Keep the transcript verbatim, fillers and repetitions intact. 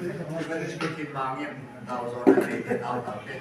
Evangelist Pu Thinmang in tao jona nei te, tao tao te.